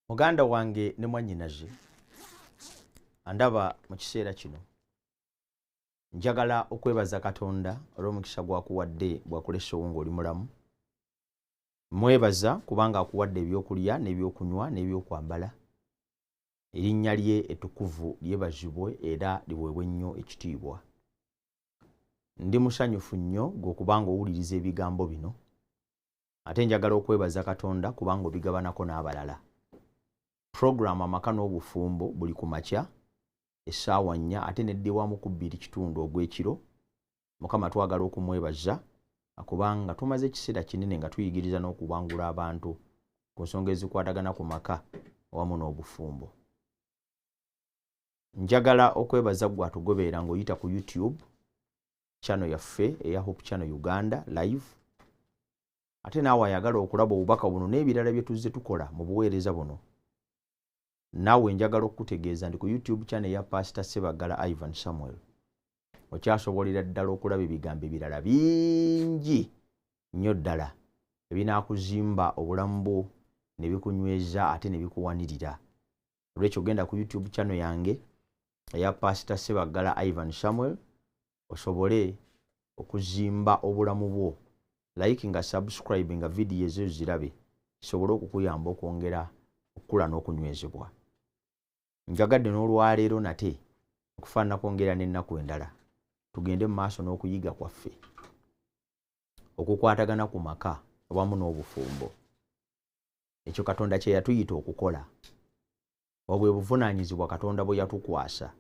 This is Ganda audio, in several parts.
Muganda wange ne mwannyinaze andaba mu kiseera kino, njagala okwebaza Katonda olw'omukisa gwakuwadde bwakulesewo ng'oli mulamu. Mwebaza kubanga akuwadde ebyokulya n'ebyokunywa n'ebyokwambala. Erinnya lye ettukuvu lyebazibwe era liweebwe nnyo ekitiibwa. Ndi musanyufu nnyo gw'okubanga owuliriza ebigambo bino, ate njagala okwebaza Katonda kubanga obigabanako n'abalala. Puroguramu Amaka n'Obufumbo buli ku makya essaawa 4 ate neddibwamu ku 2:15 ogw'ekiro. Mukama twagala okumwebaza kubanga tumaze ekiseera kinene nga tuyigiriza n'okubangula abantu ku nsonga ezikwatagana ku maka awamu n'obufumbo. Njagala okwebaza ggwe atugoberera ng'oyita ku YouTube channel yaffe eya Hope Channel Uganda live, ate naawe ayagala okulaba obubaka buno n'ebirala bye tuzze tukola mu buweereza buno, naawe njagala okukutegeeza nti ku YouTube channel eya Pastor Ssebaggala Ivan Samuel okyasobolera ddala okulaba ebigambo ebirala bingi nnyo ddala ebinaakuzimba obulamu bwo ne bikunyweza ate ne bikuwanirira. Olwekyo genda ku YouTube channel yange eya Pastor Ssebaggala Ivan Samuel osobole okuzimba obulamu bwo. Like nga subscribe nga vidiyo ezo zirabe kisobole okukuyamba okwongera okukula n'okunywezebwa. Njagadde n'olwaleero nate okufaananako ng'era n'ennaku endala tugende mu maaso n'okuyiga kwaffe okukwatagana ku maka awamu n'obufumbo. Ekyo Katonda kye yatuyita okukola, obwe buvunaanyizibwa Katonda bwe yatukwasa.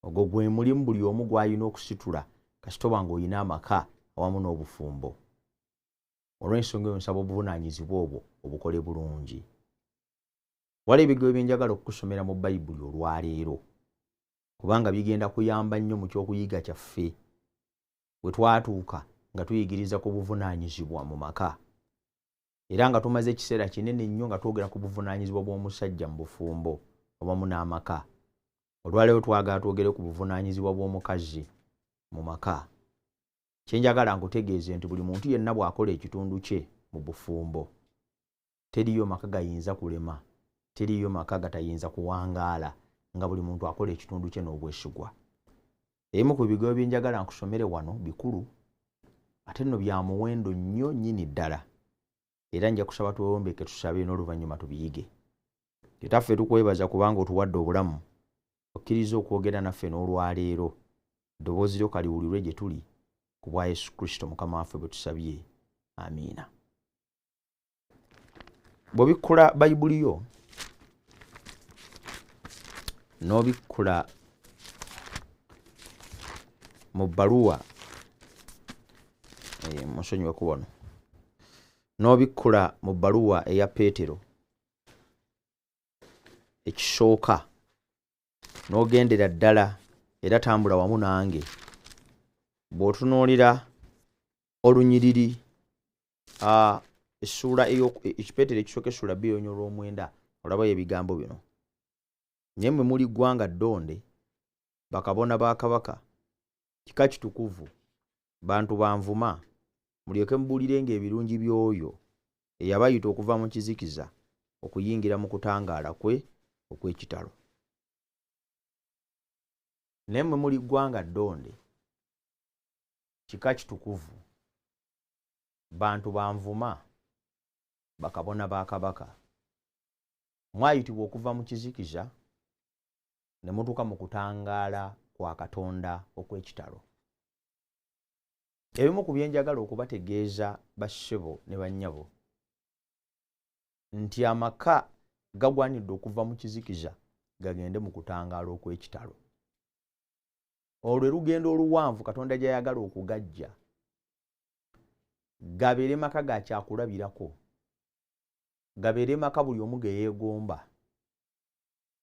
Ogwo gwe mulimu buli omu gw'alina okusitula kasita oba ng'olina amaka awamu n'obufumbo. Olw'ensonga eyo nsaba obuvunaanyizibwa obwo obukole bulungi. Waliwo ebigambo bye njagala okukusomera mu Bayibuli olwaleero kubanga bigenda kuyamba nnyo mu ky'okuyiga kyaffe bwe twatuuka nga tuyigiriza ku buvunaanyizibwa mu maka, era nga tumaze ekiseera kinene nnyo nga twogera ku buvunaanyizibwa bw'omusajja mu bufumbo awamu n'amaka. Olwaleero twagala twogere ku buvunaanyizibwa bw'omukazi mu maka. Kye njagala nkutegeeze nti buli muntu yenna bw'akola ekitundu kye mu bufumbo, teriiyo maka gayinza kulema, teriiyo maka gatayinza kuwangaala nga buli muntu akola ekitundu kye n'obwesigwa. Ebimu ku bigambo bye njagala nkusomere wano bikulu ate nno bya muwendo nnyo nnyini ddala, era nja kusaba twewombeke tusabe n'oluvannyuma tubiyige. Kitaffe tukwebaza kubanga otuwadde obulamu, okkiriza okwogera naffe n'olwaleero. Eddoboozi lyo kaliwulirwe gye tuli ku bwa Yesu Kristo Mukama waffe bwe tusabye. Amiina. Bw'obikkula Bayibuli yo n'obikkula mu bbaluwa, munsonyiweko wano, n'obikkula mu bbaluwa eya Peetero ekisooka n'ogendera ddala era tambula wamu nange. Bw'otunuulira olunyiriri essuula Peetero ekisooka essuula 2:9 olabayo ebigambo bino. Naye mmwe muli ggwanga ddonde, bakabona ba kabaka, kika kitukuvu, bantu ba nvuma, mulyoke mubuulirenga ebirungi by'oyo eyabayita okuva mu kizikiza okuyingira mu kutangaala kwe okw'ekitalo. Naye mmwe muli ggwanga ddonde, kika kitukuvu, bantu ba nvuma, bakabona ba kabaka. Mwayitibwa okuva mu kizikiza ne mutuuka mu kutangaala kwa Katonda okw'ekitalo. Ebimu ku bye njagala okubategeeza bassebo ne bannyabo nti amaka gagwanidde okuva mu kizikiza gagende mu kutangaala okw'ekitalo. Olwo lugendo oluwanvu Katonda gy'ayagala okugajja gabeere maka ga kyakulabirako, gabeere maka buli omu ge yeegomba,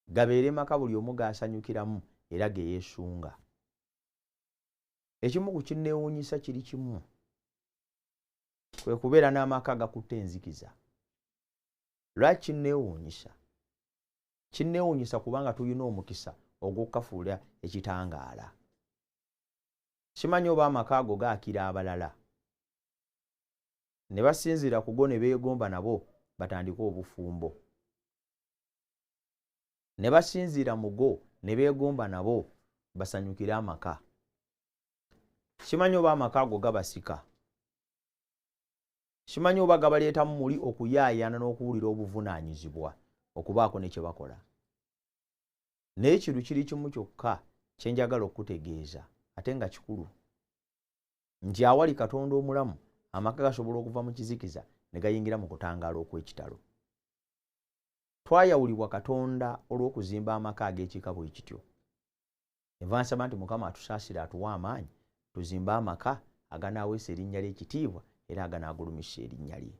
gabeere maka buli omu g'asanyukiramu era ge yeesunga. Ekimu ku kinneewuunyisa kiri kimu, kwe kubeera n'amaka agakutte enzikiza. Lwaki kinneewuunyisa? Kinneewuunyisa kubanga tulina omukisa ogw'okukafuula ekitangaala. Simanyi oba amaka ago gaakira abalala ne basinziira ku go ne beegomba nabo batandike obufumbo. Ne basinziira mugo ne beegomba nabo basanyukire amaka. Simanyi oba amaka ago gabasika, simanyi oba gabaleetamu muli okuyaayaana n'okuwulira obuvunaanyizibwa okubaako ne kye bakola. Naye kino kiri kimu kyokka kye njagala okutegeeza ate nga kikulu, nti awali Katonda omulamu amaka gasobola okuva mu kizikiza ne gayingira mu kutangaala okw'ekitalo. Twayawulibwa Katonda olw'okuzimba amaka ag'ekika bwe kityo. Enva nsaba nti Mukama atusaasire atuwe amaanyi tuzimbe amaka aganaaweesa erinnya lye ekitiibwa era aganaagulumisa erinnya lye.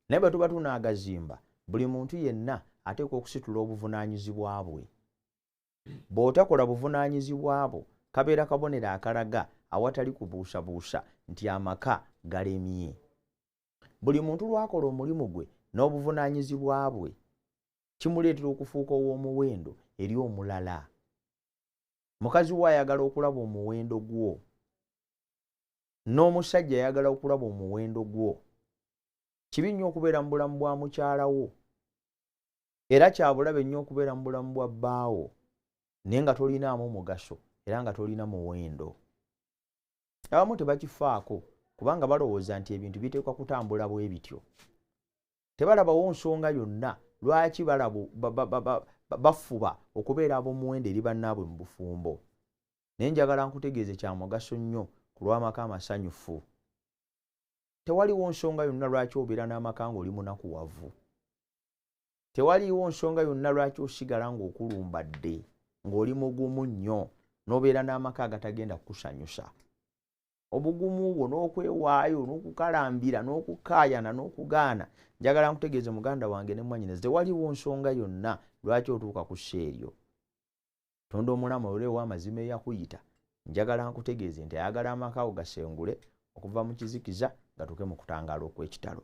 Naye bwe tuba tunaagazimba, buli muntu yenna ateekwa okusitula obuvunaanyizibwa bwe. Bw'otakola buvunaanyizibwa bwo, kabeera kabonero akalaga awatali kubuusabuusa nti amaka galemye. Buli muntu lw'akola omulimu gwe n'obuvunaanyizibwa bwe, kimuleetera okufuuka ow'omuwendo eri omulala. Mukazi wo ayagala okulaba omuwendo gwo, n'omusajja ayagala okulaba omuwendo gwo. Kibi nnyo okubeera mu bulamu bwa mukyala wo, era kya bulabe nnyo okubeera mu bulamu bwa bbaawo naye nga tolinaamu mugaso era nga tolina muwendo. Abamu tebakifaako kubanga balowooza nti ebintu biteekwa kutambula bwe bityo. Tebalabawo nsonga yonna lwaki bafuba okubeera ab'omuwendo eri bannaabwe mu bufumbo. Naye njagala nkutegeeze kya mugaso nnyo ku lw'amaka amasanyufu. Tewaliwo nsonga yonna lwaki obeera n'amaka ng'oli munakuwavu. Tewaliwo nsonga yonna lwaki osigala ng'okulumbadde ng'oli mugumu nnyo n'obeera n'amaka agatagenda kukusanyusa. Obugumu bwo n'okwewaayo n'okukalambira n'okukaayana n'okugaana, njagala nkutegeeze muganda wange ne mwannyinaze, tewaliwo nsonga yonna lwaki otuuka ku ssa eryo. Tonda omulamu olwo ow'amazima eyakuyita, njagala nkutegeeze nti ayagala amaka ago gasengule okuva mu kizikiza gatuuke mu kutangaala okw'ekitalo.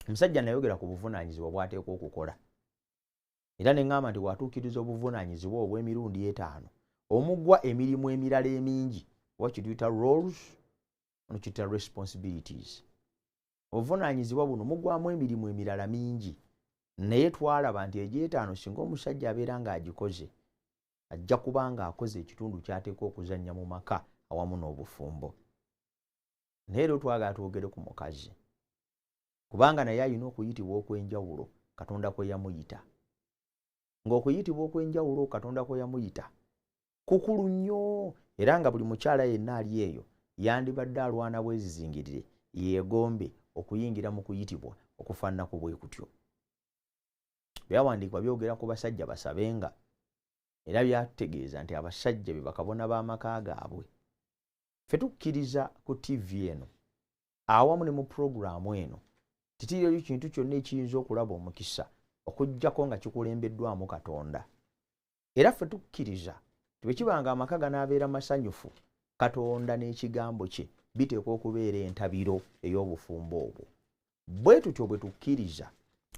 Omusajja nayogera ku buvunaanyizibwa bw'ateekwa okukola, era ne ŋŋamba nti bw'atuukiriza obuvunaanyizibwa obw'emirundi 5 omugwa emirimu emirala emingi, oba kituyita roles, ono kituyita responsibilities. Obuvunaanyizibwa buno mugwamu emirimu emirala mingi, naye twalaba nti egy'etaano singa omusajja abeera ng'agikoze ajja kuba ng'akoze ekitundu ky'ateekwa okuzannya mu maka awamu n'obufumbo. Naye era twagala twogere ku mukazi, kubanga naye alina okuyitibwa okw'enjawulo Katonda kwe yamuyita. Ng'okuyitibwa okw'enjawulo Katonda kwe yamuyita kukulu nnyo, era nga buli mukyala yenna ali eyo yandibadde alwana bwezizingirire yeegombe okuyingira mu kuyitibwa okufaananako bwe kutyo. Byawandiikibwa byogera ku basajja basabenga, era byatutegeeza nti abasajja be bakabona b'amaka gaabwe. Ffe tukkiriza ku TV eno awamu ne mu pulogulaamu eno titiriyo kintu kyonna ekiyinza okulaba omukisa okuggyako nga kikulembeddwamu Katonda. Era ffe tukkiriza nti bwe kibanga amaka ganaabeera masanyufu, Katonda n'ekigambo kye biteekwa okubeera entabiro ey'obufumbo obwo. Bwe tutyo bwe tukkiriza,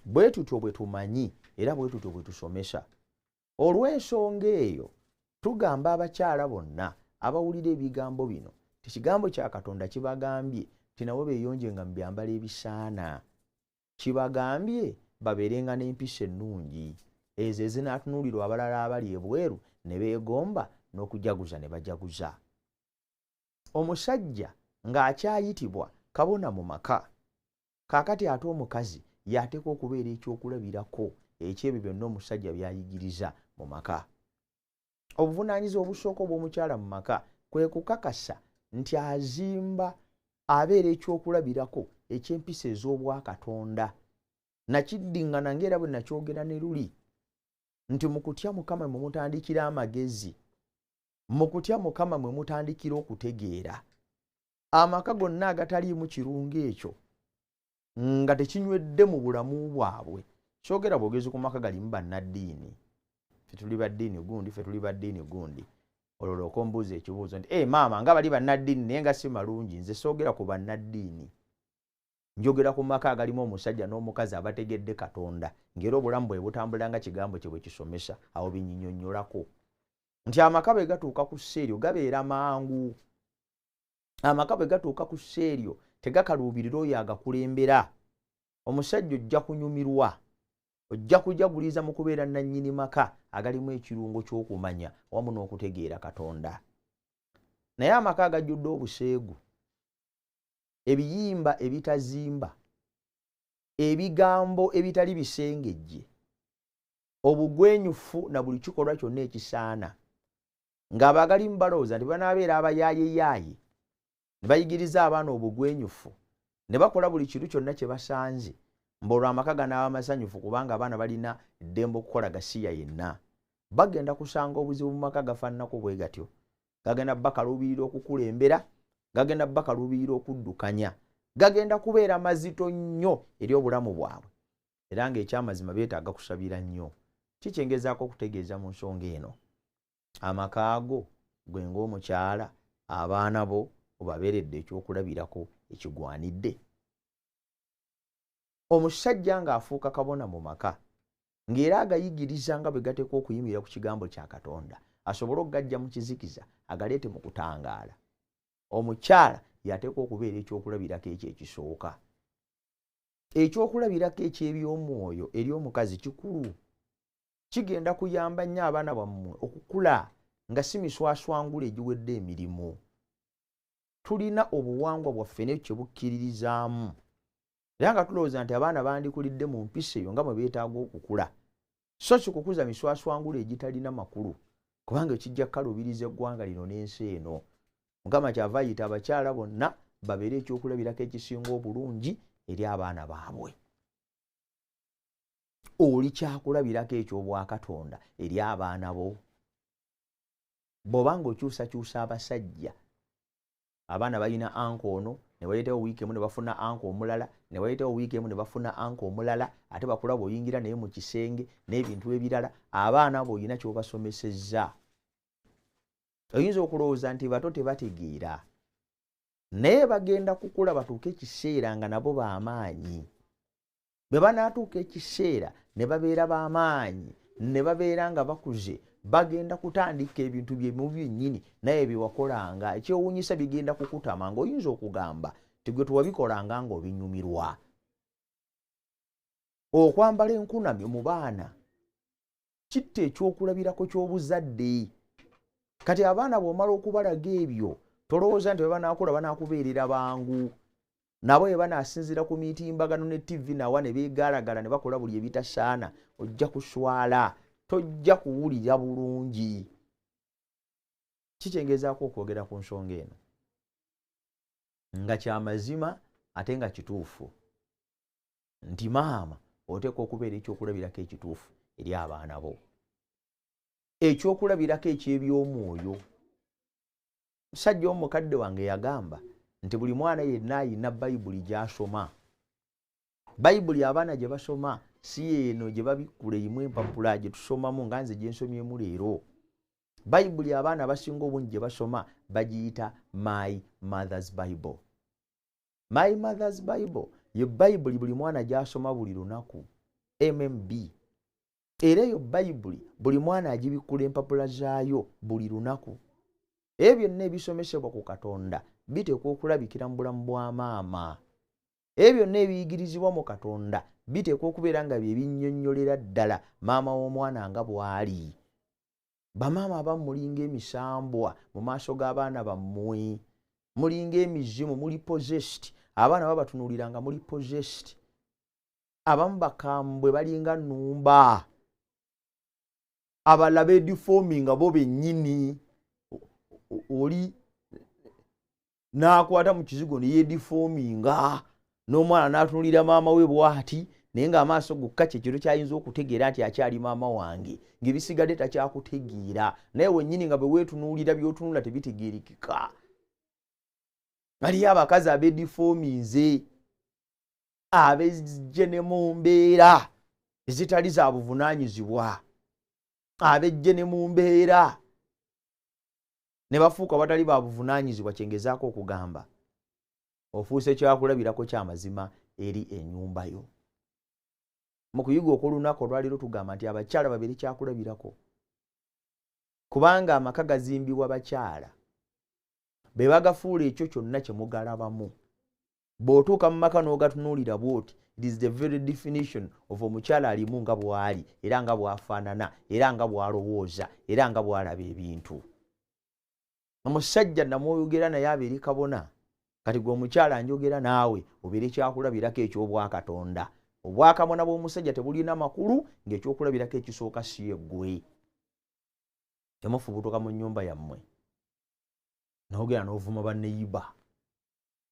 bwe tutyo bwe tumanyi, era bwe tutyo bwe tusomesa. Olw'ensonga eyo tugamba abakyala bonna abawulira ebigambo bino nti ekigambo kya Katonda kibagambye nti nabo beeyonjenga mu byambalo ebisaana, kibagambye babeerenga n'empisa ennungi ezo ezinaatunuulirwa abalala abali ebweru ne beegomba n'okujaguza ne bajaguza. Omusajja ng'akyayitibwa kabona mu maka, kaakati ate omukazi y'ateekwa okubeera ekyokulabirako eky'ebyo byonna omusajja by'ayigiriza mu maka. Obuvunaanyizibwa obusooka obw'omukyala mu maka kwe kukakasa nti azimba abeera ekyokulabirako eky'empisa ez'obwakatonda. Nakiddiŋŋana ng'era bwe nakyogera ne luli nti mu kutya Mukama mwe mutandikira amagezi, mu kutya Mukama mwe mutandikira okutegeera. Amaka gonna agataliimu kirungo ekyo nga tekinywedde mu bulamu bwabwe. Kyogera bwogezi ku maka galimu bannaddiini, ffe tuli baddiini gundi, ffe tuli baddiini gundi. Olwo lw'oka ombuuza ekibuuzo nti maama nga bali bannaddiini naye nga si malungi. Nze soogera ku bannaddiini, njogera ku maka agalimu omusajja n'omukazi abategedde Katonda ng'era obulamu bwe butambula nga kigambo kye bwe kisomesa. Awo binyinyonnyolako nti amaka bwe gatuuka ku ssa eryo gabeera mangu. Amaka bwe gatuuka ku ssa eryo tegakaluubirira oyo agakulembera. Omusajja ojja kunyumirwa, Ojja kujaguliza mu kubeera nannyini maka agalimu ekirungo ky'okumanya wamu n'okutegeera Katonda. Naye amaka agajjudde obuseegu, ebiyimba ebitazimba, ebigambo ebitali bisengejje, obugwenyufu na buli kikolwa kyonna ekisaana, ng'abagalimu balowooza nti banaabeera abayaayeyaaye ne bayigiriza abaana obugwenyufu ne bakola buli kintu kyonna kye basanze, mbolwa amaka ganaaba masanyufu kubanga abaana balina eddembe okukola gasiya yenna. Bagenda kusanga obuzibu mu maka gafaananako bwe gatyo. Gagenda bakaluubirira okukulembera, gagenda bakaluubirira okuddukanya, gagenda kubeera mazito nnyo eri obulamu bwabwe, era ng'ekyamazima beetaaga kusabira nnyo. Kikyengezaako okutegeeza mu nsonga eno, amaka ago gwe ng'omukyala, abaana bo obabeeredde ekyokulabirako ekigwanidde. Omusajja ng'afuuka kabona mu maka, ng'era agayigiriza nga bwe gateekwa okuyimirira ku kigambo kya Katonda, asobole okugajja mu kizikiza agaleete mu kutangaala. Omukyala yateekwa okubeera ekyokulabirako ekyo ekisooka. Ekyokulabirako eky'ebyomwoyo eri omukazi kikulu, kigenda kuyamba nnyo abaana bammwe okukula nga si miswaswangula egiwedde emirimu. Tulina obuwangwa bwaffe n'ekyo kye bukkiririzaamu, era nga tulowooza nti abaana bandikulidde mu mpisa eyo nga bwe beetaaga okukula, so si kukuza miswaswangula egitalina makulu, kubanga ekijja kukaluubiriza eggwanga lino n'ensi eno. Mukama kyava ayita abakyala bonna babeere ekyokulabirako ekisinga obulungi eri abaana baabwe. Oli kyakulabirako eky'obwakatonda eri abaana bo. Bw'obanga okyusakyusa abasajja, abaana balina anko ono, ne wayitawo wiiki emu ne bafuna anko omulala, ne wayitawo wiiki emu ne bafuna anko omulala, ate bakulaba oyingira naye mu kisenge n'ebintu ebirala, abaana bo olina ky'obasomesezza. Oyinza okulowooza nti bato tebategeera, naye bagenda kukula batuuke ekiseera nga nabo b'amaanyi. Bwe banaatuuka ekiseera ne babeera b'amaanyi, ne babeera nga bakuze, bagenda kutandika ebintu byemu byennyini naye bye wakolanga. Ekyewuunyisa bigenda kukutama, ng'oyinza okugamba nti gwe tewabikolanga ng'obinyumirwa. Okwambala enkunamyo mu baana kitta ekyokulabirako ky'obuzadde. Kati abaana bw'omala okubalaga ebyo, tolowooza nti bwe banaakula banaakubeerera bangu. Nabo bwe banaasinziira ku mitimbagano ne TV nawa ne beegaalagala ne bakola buli ebitasaana, ojja kuswala, tojja kuwulira bulungi. Kikyengezaako okwogera ku nsonga eno nga kyamazima ate nga kituufu nti maama oteekwa okubeera ekyokulabirako ekituufu eri abaana bo, ekyokulabirako eky'ebyomwoyo. Musajja omukadde wange yagamba nti buli mwana yenna ayina Bayibuli gy'asoma. Bayibuli abaana gye basoma si eno gye babikkula erimu empapula gye tusomamu nga nze gye nsomyemu leero. Bayibuli abaana abasinga obungi gye basoma bagiyita My Mother's Bible. My Mother's Bible ye Bayibuli buli mwana gy'asoma buli lunaku, MMB. Era eyo Bayibuli buli mwana agibikkula empapula zaayo buli lunaku. Ebyo byonna ebisomesebwa ku Katonda biteekwa okulabikira mu bulamu bwa maama. Ebyo byonna ebiyigirizibwa mu Katonda biteekwa okubeera nga bye binnyonnyolera ddala maama w'omwana nga bw'ali. Bamaama abamu mulinga emisambwa mu maaso g'abaana bammwe, mulinga emizimu, muli possessed. Abaana babatunuulira nga muli possessed. Abamu bakambwe balinga nnumba, abalala beediforminga bo bennyini. Oli n'akwata mu kizigo ne yeediforminga, n'omwana n'atunuulira maama we bw'ati, naye ng'amaaso gokka kye kiro ky'ayinza okutegeera nti akyali maama wange, ng'ebisigadde takyakutegeera. Naye wennyini nga bwe weetunuulira by'otunula tebitegeerekeka. Waliyo abakazi abeediforminze, abejje ne mu mbeera ezitali za buvunaanyizibwa, abejje ne mu mbeera ne bafuuka batali ba buvunaanyizibwa. Kyengezaako okugamba, ofuuse kyakulabirako ky'amazima eri ennyumba yo. Mu kuyiga okw'olunaku olwaleero tugamba nti abakyala babeere kyakulabirako, kubanga amaka gazimbibwa bakyala be bagafuula ekyo kyonna kye mugalabamu. Bw'otuuka mu maka n'ogatunuulira bw'oti, It is the very definition of omukyala alimu nga bw'ali, era nga bw'afaanana, era nga bw'alowooza, era nga bw'alaba ebintu. Omusajja namwogera naye abeere kabona. Kati gwe omukyala njogera naawe obeere kyakulabirako eky'obwakatonda. Obwakabona bw'omusajja tebulina makulu ng'ekyokulabirako ekisooka si yeggwe. Temufubutuka mu nnyumba yammwe n'ogenda n'ovuma banneyiba,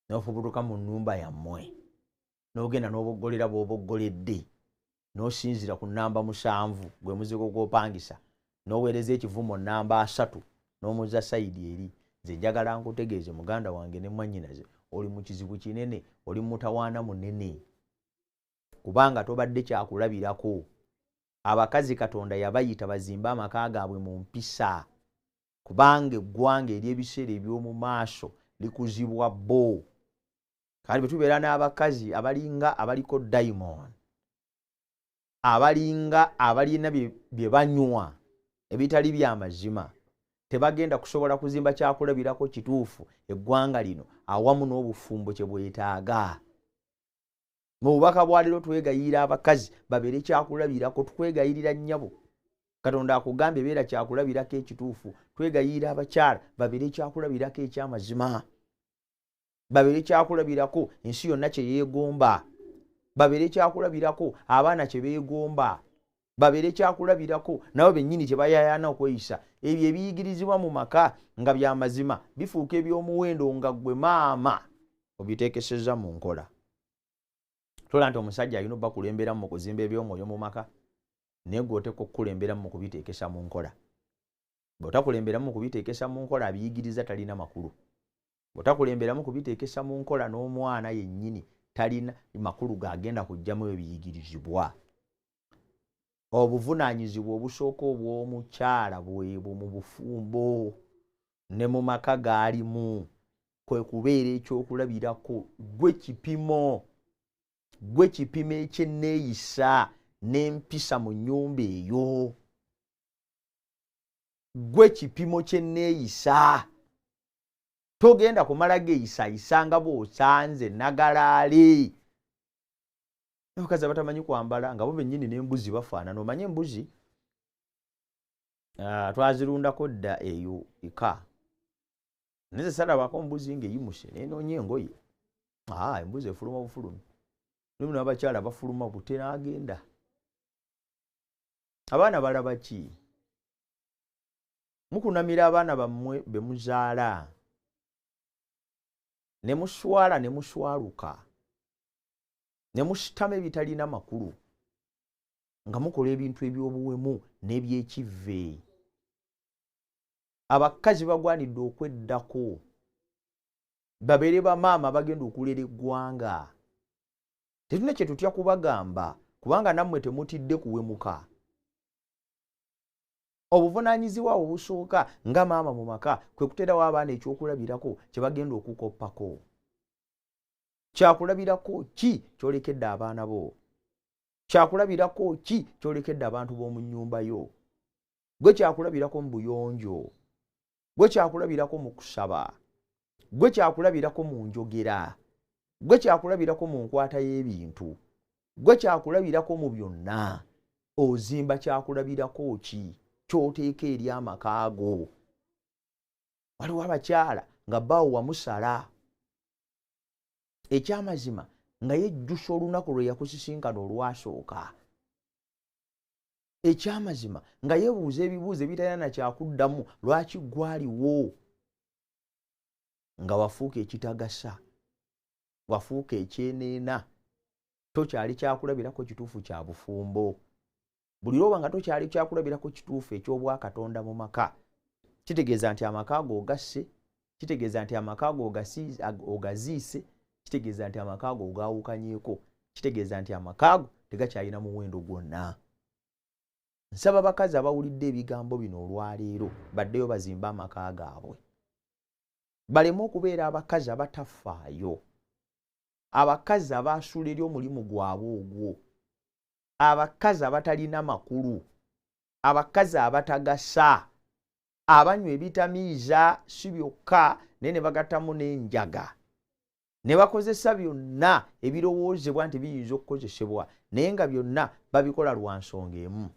n'ofubutuka mu nnyumba yammwe n'ogenda n'oboggolera bw'oboggoledde, n'osinziira ku nnamba 7 gwe muzigo gw'opangisa, n'oweereza ekivumo nnamba 3 n'omuza sayidi eri. Nze njagala nkutegeeze muganda wange ne mwannyinaze, oli mu kizibu kinene, oli mutawaana munene, kubanga tobadde kyakulabirako. Abakazi Katonda yabayita bazimbe amaka gaabwe mu mpisa, kubanga eggwanga ery'ebiseera eby'omu maaso likuzibwa bo. Kale bwe tubeera n'abakazi abalinga abaliko dayimooni, abalinga abalina bye banywa ebitali bya mazima, tebagenda kusobola kuzimba kyakulabirako kituufu eggwanga lino awamu n'obufumbo kye bwetaaga. Mu bubaka bwa leero twegayirira abakazi babeere kyakulabirako. Tukwegayirira nnyabo, Katonda akugambye beera kyakulabirako ekituufu. Twegayirira abakyala babeere kyakulabirako ekyamazima, babeere kyakulabirako ensi yonna kye yeegomba, babeere kyakulabirako abaana kye beegomba, babeere kyakulabirako nabo bennyini kye bayayaana okweyisa. Ebyo ebiyigirizibwa mu maka nga bya mazima bifuuka eby'omuwendo nga ggwe maama obiteekesezza mu nkola. Tola nti omusajja alina obbakulemberamu mu kuzimba eby'omwoyo mu maka, naye ggwe oteekwa okukulemberamu mu kubiteekesa mu nkola. Bw'otakulemberamu mu kubiteekesa mu nkola, abiyigiriza talina makulu. Bw'otakulemberamu kubiteekesa mu nkola, n'omwana yennyini talina makulu g'agenda kuggyamu ebiyigirizibwa. Obuvunaanyizibwa obusooka obw'omukyala bwebwo mu bufumbo ne mu maka g'alimu, kwe kubeera ekyokulabirako. Gwe kipimo, gwe kipimo ekyenneeyisa n'empisa mu nnyumba eyo. Gwe kipimo kyenneeyisa. Togenda kumala geeyisayisa nga bw'osanze nagalaale. Abakazi abatamanyi kwambala nga bo bennyini n'embuzi bafaanana. Omanye embuzi twazirundako dda eyo eka, naye salabako mbuzi ng'eyimuse n'enoonya engoye. Embuzi efuluma bufulumi. Nimu n'abakyala bafuluma bute n'agenda. Abaana balaba ki? Mukunamira abaana bammwe be muzaala, ne muswala ne muswaluka, ne musitama ebitalina makulu, nga mukola ebintu eby'obuwemu n'ebyekivve. Abakazi bagwanidde okweddako, babeere bamaama abagenda okulera eggwanga. Tetulina kye tutya kubagamba, kubanga nammwe temutidde kuwemuka. Obuvunaanyizibwa obusooka nga maama mu maka kwe kuteerawo abaana ekyokulabirako kye bagenda okukoppako. Kyakulabirako ki kyolekedde abaana bo? Kyakulabirako ki kyolekedde abantu b'omu nnyumba yo? Gwe kyakulabirako mu buyonjo, gwe kyakulabirako mu kusaba, gwe kyakulabirako mu njogera, gwe kyakulabirako mu nkwata y'ebintu, gwe kyakulabirako mu byonna. Ozimba kyakulabirako ki ky'oteeka eri amaka go? Waliwo abakyala nga bbaawo wamusala, ekyamazima nga yejjusa olunaku lwe yakusisinkana olwasooka, ekyamazima nga yeebuuza ebibuuzo ebitalina na kyakuddamu, lwaki gwaliwo? Nga wafuuka ekitagasa, wafuuka ekyeneena, tokyali kyakulabirako kituufu kya bufumbo. Buli lw'oba nga tokyali kyakulabirako kituufu eky'obwakatonda mu maka, kitegeeza nti amaka ago ogasse, kitegeeza nti amaka ago ogaziise, kitegeeza nti amaka ago ogaawukanyeeko, kitegeeza nti amaka ago tegakyalina muwendo gwonna. Nsaba abakazi abawulidde ebigambo bino olwaleero baddeyo bazimbe amaka gaabwe, baleme okubeera abakazi abatafaayo, abakazi abaasuula eri omulimu gwabwe ogwo, abakazi abatalina makulu, abakazi abatagasa, abanywa ebitamiiza si byokka naye ne bagattamu n'enjaga, Ne bakozesa byonna ebirowoozebwa nti biyinza okukozesebwa, naye nga byonna babikola lwa nsonga emu.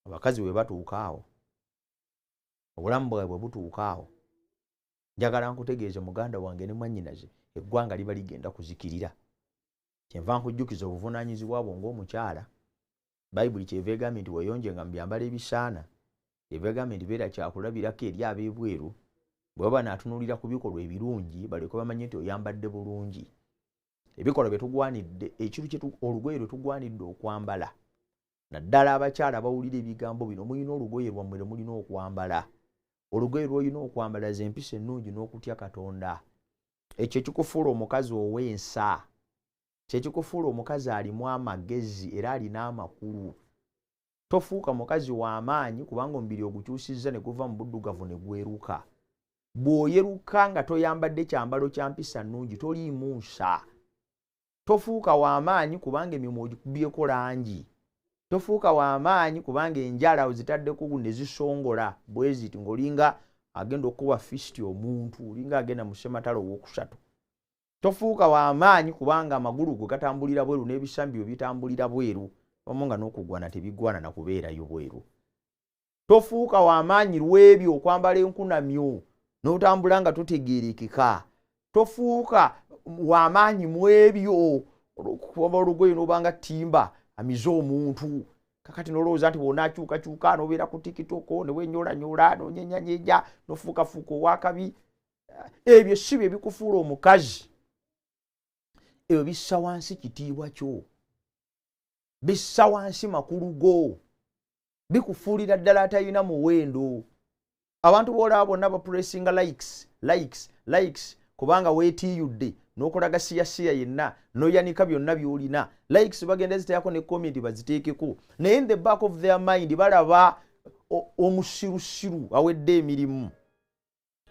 Abakazi bwe batuuka awo, obulamu bwabwe bwe butuuka awo, njagala nkutegeeze muganda wange ne mwannyinaze, eggwanga liba ligenda kuzikirira. Kyenva nkujjukiza obuvunaanyizibwa bwo ng'omukyala. Bayibuli kyeva egambye nti weeyonjenga mu byambalo ebisaana, kyeva egambye nti beera kyakulabirako eri ab'ebweru, bwe baba naatunuulira ku bikolwa ebirungi baleke bamanye nti oyambadde bulungi. Ebikolwa bye tugwanidde, ekintu olugoye lwe tugwanidde okwambala, naddala abakyala abawulira ebigambo bino, mulina olugoye lwammwe lwe mulina okwambala. Olugoye lw'olina okwambala ze mpisa ennungi n'okutya Katonda. Ekyo ekikufuula omukazi ow'ensa, kyekikufuula omukazi alimu amagezi era alina amakulu. Tofuuka mukazi w'amaanyi kubanga omubiri ogukyusizza ne guva mu buddugavu ne gweruka. Bw'oyeruka nga toyambadde kyambalo kya mpisa nnungi, toliimu nsa. Tofuuka w'amaanyi kubanga emimwa ogikubyeko langi. Tofuuka w'amaanyi kubanga enjala ozitaddeko ne zisongola bwe ziti ng'olinga agenda okukuba fisiti omuntu, olinga agenda mu ssematalo owookusatu. Tofuuka w'amaanyi kubanga amagulu go gatambulira bweru n'ebisambi byo bitambulira bweru, wamu nga n'okugwana tebigwana na kubeerayo bweru. Tofuuka w'amaanyi lw'ebyo okwambala enkunamyo n'otambula nga totegeerekeka. Tofuuka w'amaanyi mu ebyo okuba olugoye n'obanga ttimba amize omuntu. Kakati n'olowooza nti bw'onaakyukakyuka n'obeera ku TikTok ne weenyoolanyoola n'onyenyanyeenya n'ofuukafuuka ow'akabi. Ebyo si bye bikufuula omukazi. Ebyo bissa wansi kitiibwa kyo, bissa wansi makulu go, bikufuulira ddala atalina muwendo. Abantu b'olaba bonna bapuresinga likes, likes, likes, kubanga weetiiyudde n'okolaga siyasiya yenna n'oyanika byonna by'olina. Likes bagenda ziteekako ne comment baziteekeko, naye in the back of their mind balaba omusirusiru awedde emirimu,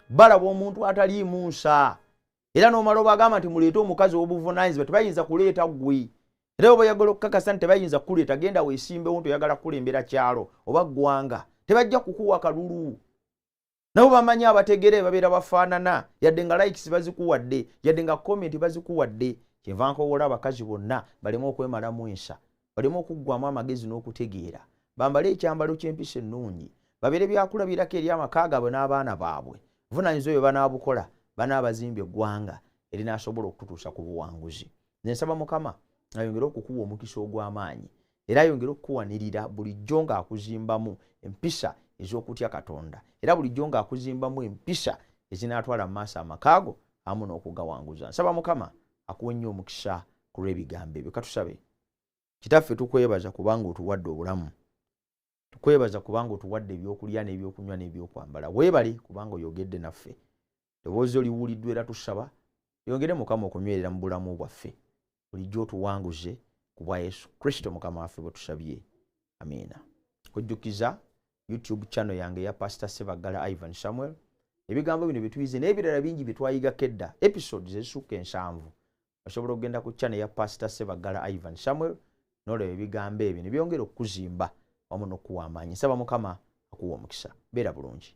balaba omuntu ataliimu nsa. Era n'omala obagamba nti muleete omukazi ow'obuvunaanyizibwa, tebayinza kuleeta ggwe. Era oba oyagala okukakasa nti tebayinza kukuleeta, genda weesimbewo nti oyagala kukulembera kyalo oba ggwanga, tebajja kukuwa kalulu. Nabo bamanyi abategere babeera bafaanana, yadde nga likes bazikuwadde, yadde nga comment bazikuwadde. Kyenva nkowoola abakazi bonna baleme okwemalamu ensa, baleme okuggwamu amagezi n'okutegeera, bambale ekyambalo ky'empisa ennungi, babeere byakulabirako eri amaka gaabwe n'abaana baabwe. Buvunaanyizibwa bwe banaabukola, banaabazimbye eggwanga erinaasobola okututuusa ku buwanguzi. Nze nsaba Mukama ayongere okukuwa omukisa ogw'amaanyi, era ayongere okukuwanirira bulijjo ng'akuzimbamu empisa ez'okutya Katonda, era bulijjo ng'akuzimbamu empisa ezinaatwala mu maaso amaka go awamu n'okugawanguza. Nsaba Mukama akuwe nnyo omukisa ku lw'ebigambo ebyo. Katusabe. Kitaffe, tukwebaza kubanga otuwadde obulamu, tukwebaza kubanga otuwadde ebyokulya n'ebyokunywa n'ebyokwambala. Weebale kubanga oyogedde naffe, eddoboozi oliwuliddwa, era tusaba yongere Mukama okunywerera mu bulamu bwaffe, bulijjo otuwanguze ku bwa Yesu Kristo Mukama waffe bwe tusabye, amiina. Kujjukiza YouTube channel yange ya Pastor Ssebaggala Ivan Samuel, ebigambo bino bye tuyize n'ebirala bingi bye twayigako edda, episodes ezisukka 70, osobola okugenda ku channel ya Pastor Ssebaggala Ivan Samuel n'olaba ebigambo ebyo ne byongera okukuzimba wamu n'okuwa amaanyi. Nsaba Mukama akuwa omukisa. Beera bulungi.